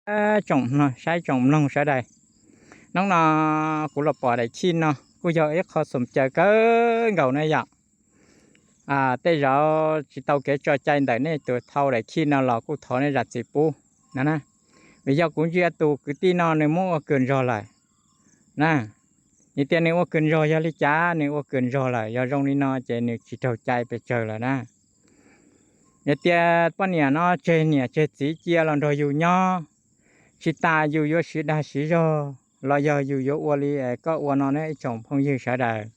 tsoom mloog, saib tsoom mloog sawv daws. Hnub no kuv los pom daim khij no kuj yog ib qho xom caw kawg nkaus na yom. Tej zaum tsis tau kev tso cai ntawm nej tus thau daim khij no los kuj thov nej zam txim pub na. Vim yog kuv ntsia tus kwv tij no nws muab ua kawg ntsog lawm na. Yog tias nws ua kawg ntsog yog li cas, nws ua kawg ntsog lawm yog zoo li no ces nws tsis raug cai pes tsawg lawm na. Yog tias poj niam no tseg niam tseg txiv cia los nrog yus nyob, tsis tas yus yuav siv dag siv zog los yog yus yuav ua li koj ua no na ib tsoom phooj ywg sawv daws.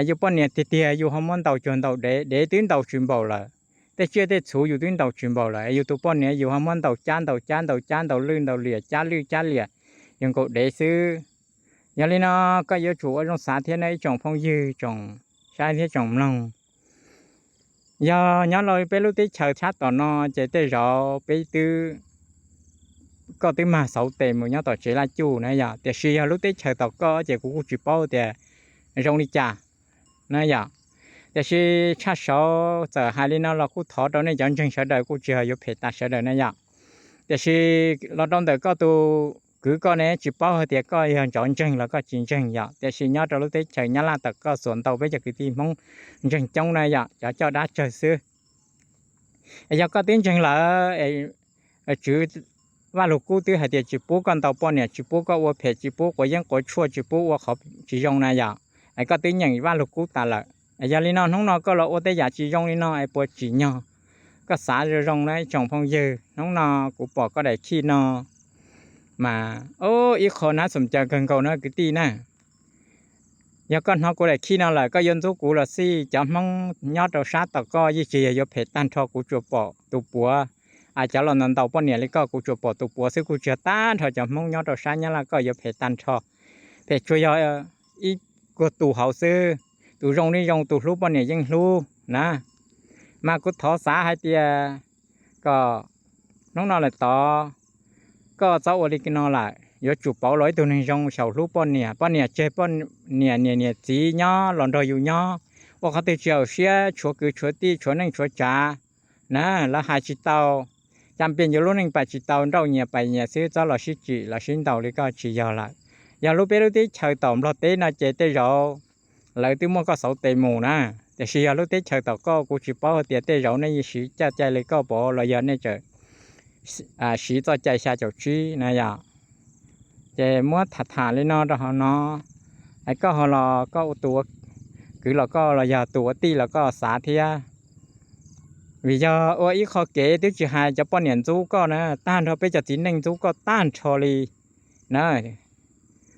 Yus poj niam tiag tiag yus ho muab ntaus cuag ntaus dev, dev twb ntaus tsis npaum lawm, tej tsiaj tej txhuv yus twb ntaus tsis npaum lawm, yus tus poj niam yus ho muab ntaus cab ntaus cab ntaus cab ntaus lwj ntaus liam cab lwj cab liam, yus nkaus dev xwb. Yog li no koj yuav tsum ua zoo xav thiab na ib tsoom phooj ywg tsoom saib thiab tsoom mloog. Yog nyob rau peb lub teb chaws sab tom no ces tej zaum peb twb, koj twb mag xauv tes mus nyob tom tsev laj cuj na yom, tiam sis yog lub teb chaws tom koj ces kuv kuj tsis paub tias zoo li cas na yom. Tiam sis tshaj saud txawm hais li no los kuj thov rau nej cov ntseeg sawv daws kuj tsis yog yuav phem tas sawv daws na yom. Tiam sis los rau ntawm koj tus kwv koj ne tsis paub hais tias koj yog ntsov ntseeg los koj tsis ntseeg yom, tiam sis nyob rau lub teb chaws Nyab Laj tom koj xuas ntau peb cov kwv tij Hmoob ntseeg coob na yom, cov coj dab tsawg xwb. Es yog koj twb ntseeg lawm, Tswv Vaj Lug Kub twb hais tias tsis pub koj ntaus poj niam, tsis pub koj ua phem, tsis pub quav yeeb quav tshuaj, tsis pub ua qhov tsis zoo na yom. Es koj twb nyeem Vaj Lug Kub tas lawm, yog li no hnub no koj los ua tej yam tsis zoo li no es puas tsim nyog? Koj xav zoo zoo na ib tsoom phooj ywg, hnub no kuv pom koj daim khij no mas ib qho nab xoom caw kawg nkaus na kwv tij na. Yog koj hnov kuv daim khij no lawm koj yuav ntxub kuv los xij, cov Hmoob nyob rau sab tom koj yeej tsis yog yuav phem tag nrho, kuv tsuas pom tus puav, cov los ntaus ntaus poj niam li koj kuv tsuas pom tus puav xwb, kuj tsis yog tag nrho cov Hmoob nyob rau sab Nyab Laj koj yuav phem tag nrho. Phem tsuas yog ib kuag tus hauv xwb, tus zoo li zoo, tus hlub poj niam yeej hlub na. Mas kuv thov xav hais tias kom hnub no lawm tod koj txhob ua li no lawm, yuav tsum pauv los ib tug neeg zoo xyaum hlub poj niam, poj niam tseg poj niam niam niam txiv nyob los nrog yus nyob, ua qhov twg tsis haum siab tshuav kwv tshuav tij tshuav neej tshuav tsav na, lawv hais tsis tau, cas pes yuav lub neej pais tsis tau, nrauj nyias pais nyias xwb, txhob los sib tsim los sib ntaus li koj tsis yog lawm. Yog lub peb lub teb chaws tom Nplog teb no ces tej zaum lawv twb muab koj xauv tes mus na, tiam sis yog lub teb chaws tom koj kuv tsis paub hais tias tej zaum nej yeej siv caj cai li koj pom los yog nej tseem siv txoj cai xya caum tsib na yom. Ces muab tham tham li no rau hauv no, es koj ho los koj ua tus ua kwv los koj los yog tus ua tij los koj xav thiab. Vim yog ua ib qho kev twb tsis hais cov poj niam ntxub koj na, tag nrho peb cov txiv neej ntxub koj tag nrho li na.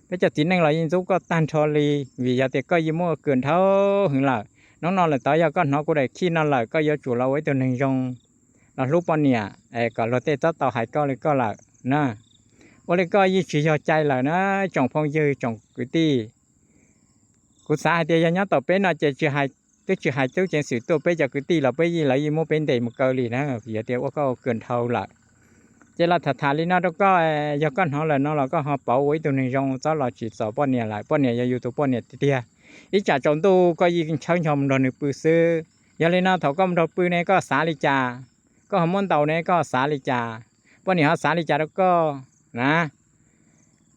Peb cov txiv neej los yeej ntxub koj tag nrho li, vim yog tias koj yeej muab ua kawg dhau heev lawm. Hnub no lawm tod yog koj hnov kuv daim khij no lawm koj yuav tsum los ua ib tug neeg zoo, los hlub poj niam es kom luag tej txhob tau hais koj li koj lawm na. Ua li koj yeej tsis yog cai lawm na tsoom phooj ywg tsoom kwv tij. Kuv xav hais tias yog nyob tom peb no ces twb tsis hais tub ceev xwm tuaj peb cov kwv tij los peb yeej, lawv yeej muab peb ntes mus kaw li na, yog tias ua koj ua kawg dhau lawm. Ces los tham tham li no rau koj, yog koj hnov lawm no los koj ho pauv ua ib tug neeg zoo, txhob los tsim txom poj niam lawm, poj niam yog yus tus poj niam tiag tiag. Ib tsam tsaus ntuj koj yeej ntshaw ncho mus nrog nws pw xwb. Yog li no thaum koj mus nrog pw ne koj xav li cas? Koj ho muab ntaus ne koj xav li cas? Poj niam ho xav li cas rau koj na?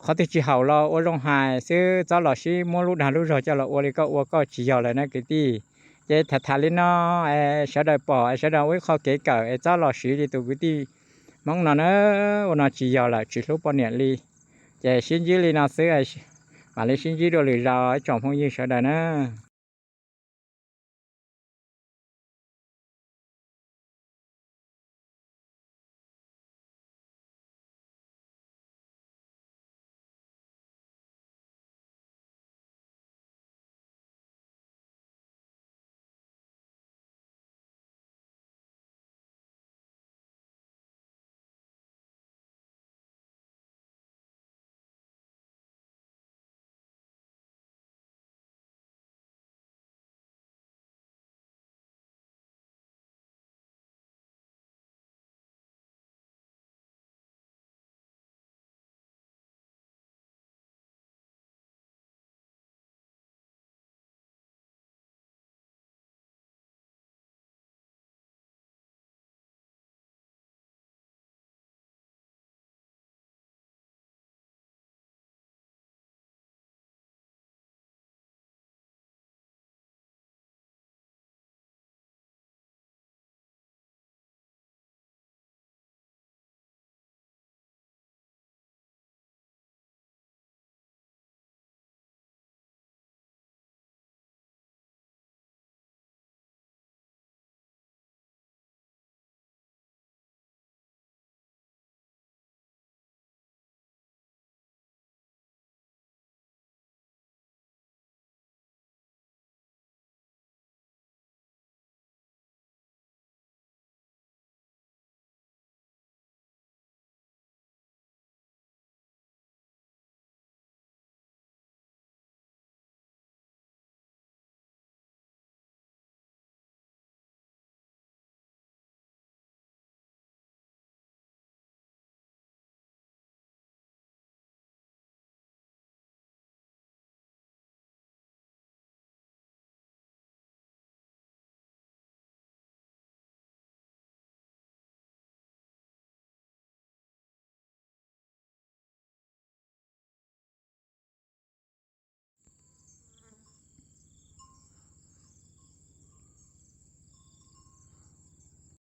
Qhov twg tsis haum los ua zoo hais xwb, txhob los sib muab lub dag lub zog coj los ua li koj ua koj tsis yog lawm na kwv tij. Ces tham tham li no, sawv daws pom es sawv daws ua ib qho kev kawm es txhob los siv li tus kwv tij Hmoob no na, ua no tsis yog lawm, tsis hlub poj niam li. Ces sib ntsib li no xwb, mam li sib ntsib dua lwm zaus ib tsoom phooj ywg sawv daws na.